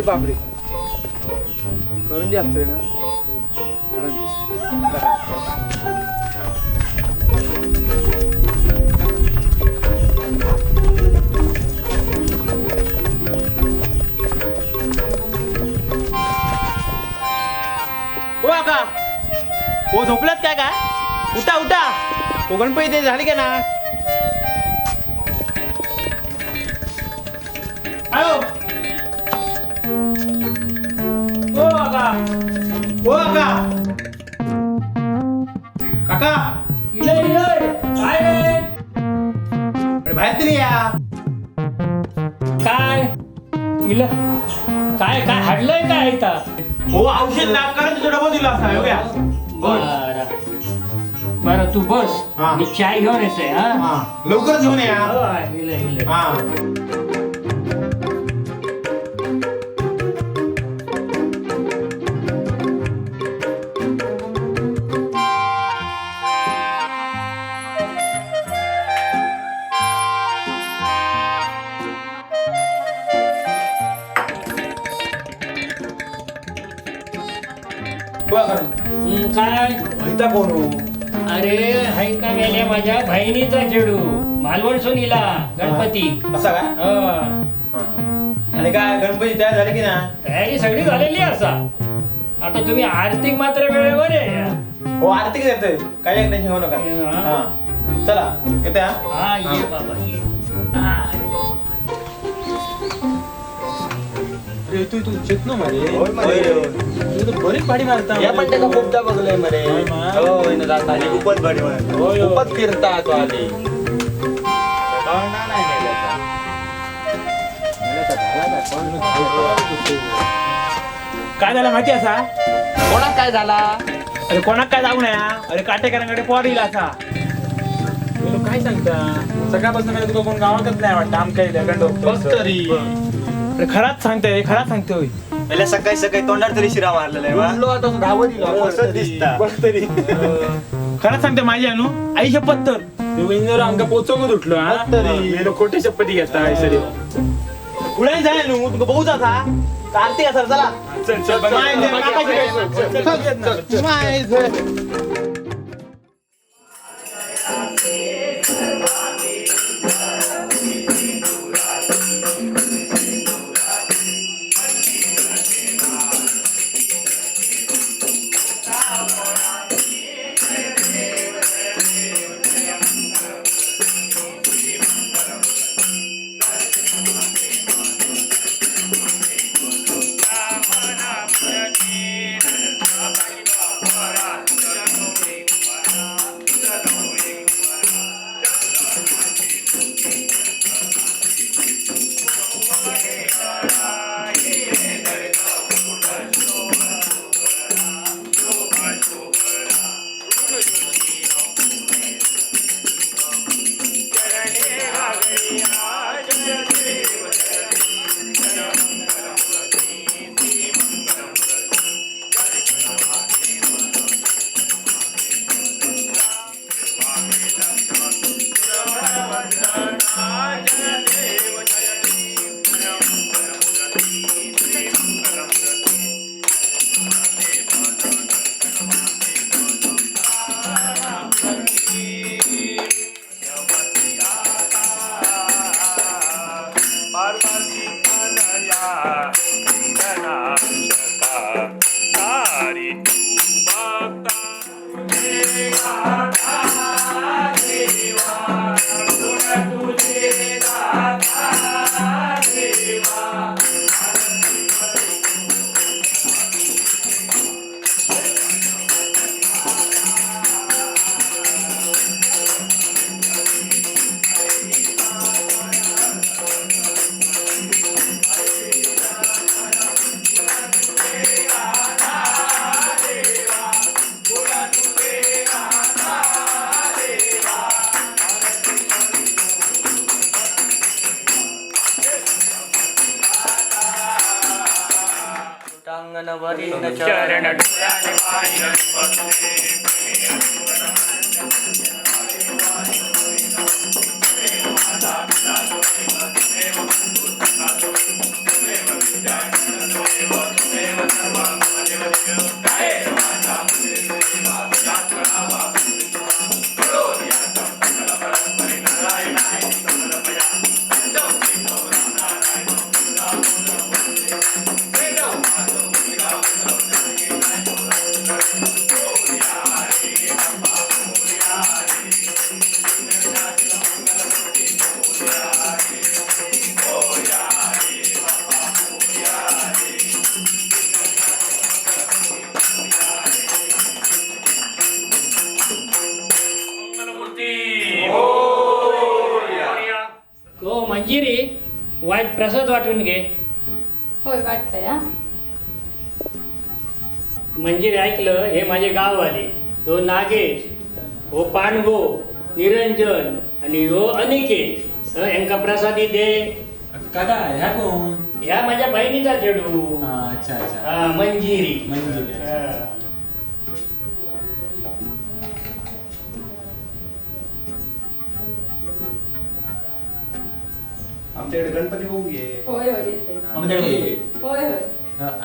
बापरे, करंजी असते ना. ओ काका, ओ झोपलात काय? काय उठा उठा, ओ गणपती ते झाले का ना? आयो ओ काका, ओ काका, काका इलय इलय, काय रे? अरे बाहेर तरी या. काय इल काय काय हाडलंय काय इथं? हो औषध ना, कारण तुझा डबा दिला असा हो गया. बरं बरं, तू बस, मी चाय घेऊन येतोय. हा लवकर घेऊन या. इलय इलय. हा काय हैता कोण? अरे हैता मेल्या माझ्या बहिणीचा चेडू, मालवण सुनीला गणपती. असा काय? आणि काय गणपती तयार झाले की ना? तयारी सगळी झालेली असा. आता तुम्ही आर्थिक मात्र वेळेवर आहे. हो आर्थिक येतोय, काही टेन्शन घेऊ नका. चला येते. हा ये बाबा ये. अरे तू तू चेतनो मरे, तू तर बरीच भाडी मारता. या पण त्याला खूपदा बघलंय मरे. हो ना जाता आणि खूपच भाडी मारता, खूपच फिरता तो. आली नाही मेल्याचा काय झालं माहिती असा? कोणाक काय झाला? अरे कोणाक काय जाऊ नया. अरे काटेकरांकडे पोर येईल असा. काय सांगता? सकाळपासून मला तुका कोण गावातच नाही वाटतं. आमका बघ तरी. अरे खराच सांगतोय, खराच सांगतोय. पहिल्या सकाळी सकाळी तोंडावर तरी शिरा मारलेला आहे. दिसता बघ तरी. खरंच सांगते माझी अनु, आई शपथ तर. तू आमका पोचवून उठलो. हा तरी खोटी शपथी घेता सरी. कुठे जाय नु तुका बहुत असा कार्तिक असा. चला चल चल. चरण मंजिरी वाईट प्रसाद वाटून घे. होय वाटतंय हा. मंजिरी ऐकलं, हे माझे गाववाले, हो नागेश, हो पांडगो, निरंजन आणि हो अनिकेत, यांका प्रसादी दे. काका ह्या कोण? ह्या माझ्या बहिणीचा चेडू. अच्छा अच्छा. हा, मंजिरी. मंजिरी. आमच्याकडे गणपती बघू ये. होय होय येते. आमच्याकडे होय होय.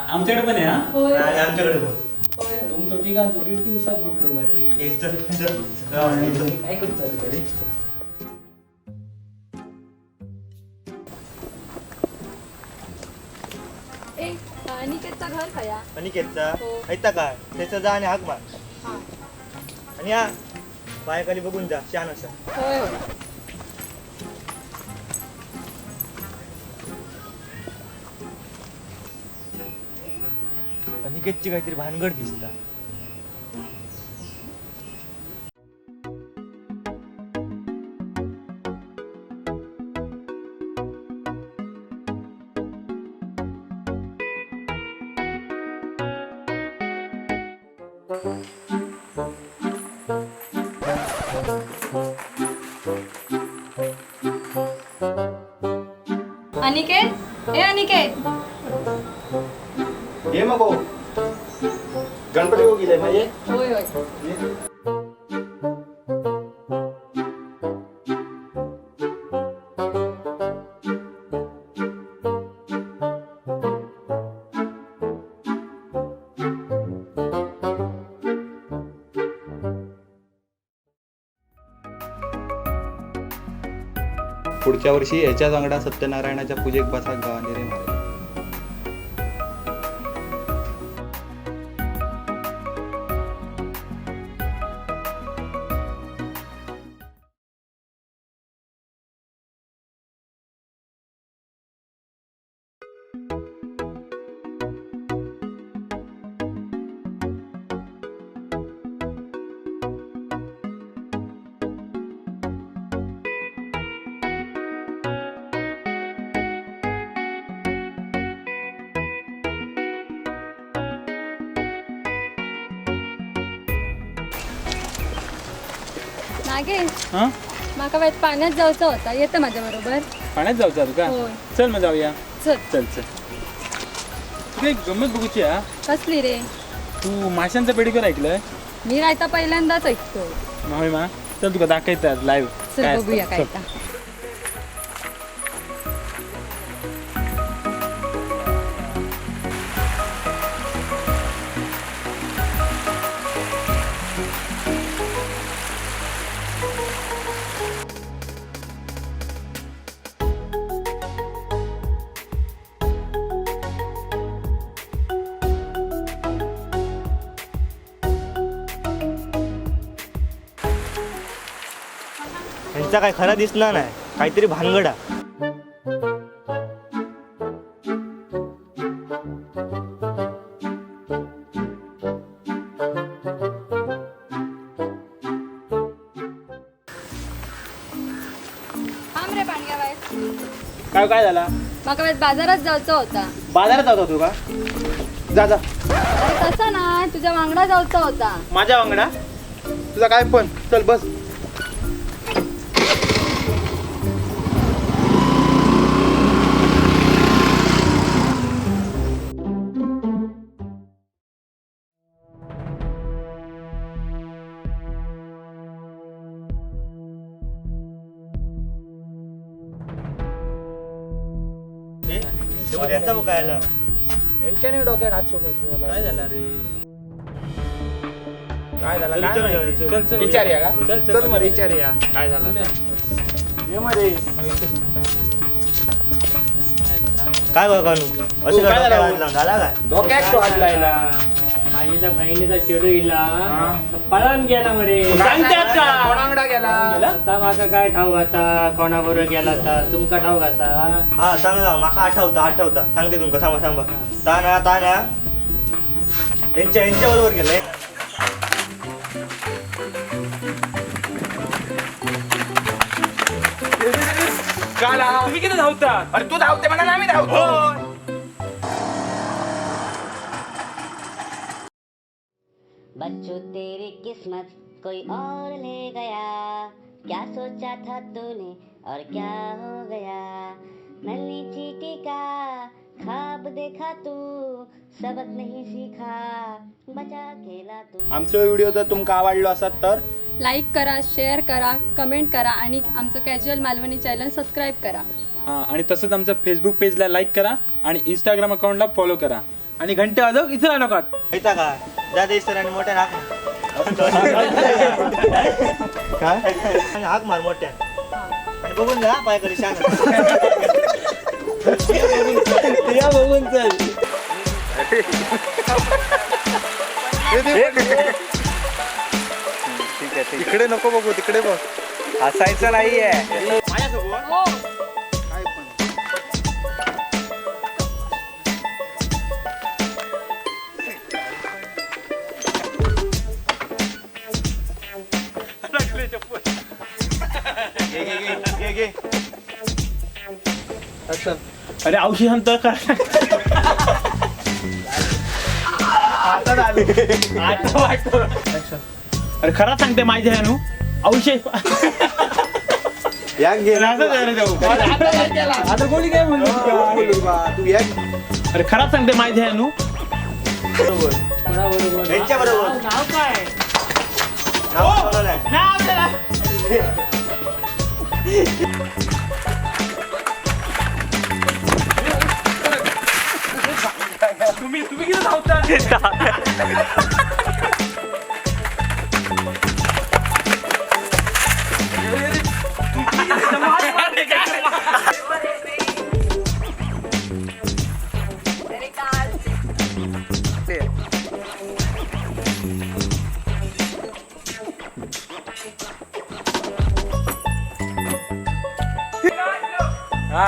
आमच्याकडे पण आहे. हा होय आमच्याकडे पण. होय. तुमचं तिघांचं 1.5 दिवसात बुकलं मरे. काय करू चालू रे? ए अनिकेतचा घर खया? अनिकेतचा ऐता काय त्याचा जा आणि हाक मार. आणि हा पायाखाली बघून जा, शान असा. होय होय. अनिकेतची काहीतरी भानगड दिसता. अनिकेत, ए अनिकेत, ये मग गणपती हो गेले म्हणजे. होय होय. पुढच्या वर्षी ह्याच्याच वांगडा सत्यनारायणाच्या पूजेक बसाक गावाने रे मारे. नागेश, माका बाहेर पाण्यात जायचं होता, येतं माझ्या बरोबर? पाण्यात जायचं तुका? चल मग जाऊया. चल चल चल. तुका एक गंमत बघूची हा. कसली रे? तू माशांचा पेडिक्युअर ऐकलंय? मी रायता पहिल्यांदाच ऐकतो. होय मा, चल तुका दाखवतात लाईव्ह. चल बघूया काय. ह्यांचा काय खरा दिसणार नाही, काहीतरी भानगडा. थांब रे पाणग्या बाहेर. काय काय झाला? माका बाहेर बाजारात जायचं होता. बाजारात जात होतो का? जा जा. अरे तसं नाही, तुझ्या वांगडा जायचा होता. माझ्या वांगडा? तुझा काय पण, चल बस. त्यांचा बघायला यांच्याने डोक्यात हात सोडायचा. काय झालं रे? काय झालं? चल चल विचारूया का? चल चल मग विचारूया काय झालं? ये मध्ये काय बघा नू असं काय झालं? झाला काय डोक्यात तो हात लायला. माझ्या बहिणीचा चेडू इला पळान गेला मरे. सांगतात का? कोणाकडे गेला? आता माका काय ठाऊक, आता कोणाबरोबर गेला आता तुमका ठाऊक असा? हा सांगा, माका आठवता आठवता सांगते तुमका. थांबा थांबा. ताना ताना यांच्या यांच्या बरोबर गेले. काल चला. तुम्ही किती धावता? अरे तू धावते म्हणा, आम्ही धावतो. बच्चू तेरी किस्मत कोई और ले गया, क्या सोचा था तूने और क्या हो गया। नन्ही चींटी का ख्वाब देखा तू, सबक नहीं सीखा, बचा खेला तू। आमचो व्हिडिओ जर तुमका आवडलो असत तर लाईक करा, शेअर करा, कमेंट करा आणि आमचं कॅज्युअल मालवणी चॅनल सबस्क्राईब करा. हा, आणि तसंच आमच्या फेसबुक पेजला लाईक करा आणि इंस्टाग्राम अकाउंटला फॉलो करा आणि घंटे वाजव इथं नका. येता का दादा सर आणि मोठ्या हाक काय आणि हाक मार मोठ्या आणि बघून जा पाय कधी शान. बघून चल. इकडे नको बघू, तिकडे बघ. हसायचं नाहीये. हो. घे घे घे घे घे. अरे औषध तर कर. आता वाटतो. अरे खरा सांगते माझ्या ह्यानू औषध. या घे. आता कोणी काय बोलू? तू या. अरे खरा सांगते माझ्या ह्यानू. यांच्या बरोबर नाव काय? नाव बोलवलं नाही. तुम्ही तुम्ही किती धावता? हा.